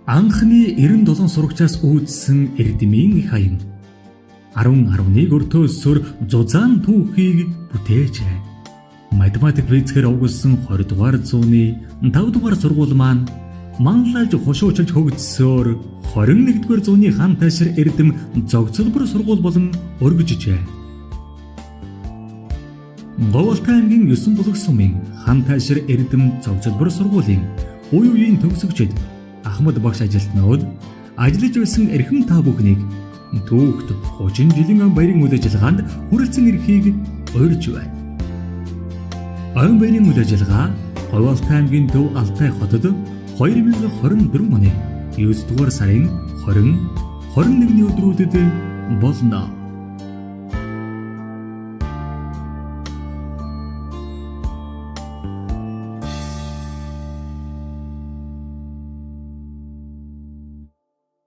Анхны 97 сурагчаас үүдсэн Эрдмийн их аян 10.1 өртөөсөөр зузаан түүхийг бүтээжээ. Математик физикээр овгосон 20 дугаар зууны 5 дугаар сургууль маань манлайлж хошуучилж хөгжсөөр 21 дугаар зууны хан тайшир эрдэм зогцолбор сургууль болон өргөжжээ. Говьалтай аймгийн 9 булаг сумын хан тайшир эрдэм зогцолбор сургуулийн үе үеийн төгсөгчид Ахмад багш ажилтнууд ажиллаж байсан эрхэм та бүхнийг түүхт 30 жилийн ан баярын үйл ажиллагаанд хүрэлцэн ирэхийг урьж байна. Ан баярын үйл ажиллагаа Говьалтай аймгийн төв Алтай хотод 2024 оны 9 дугаар сарын 20 21-ний өдрүүдэд болно.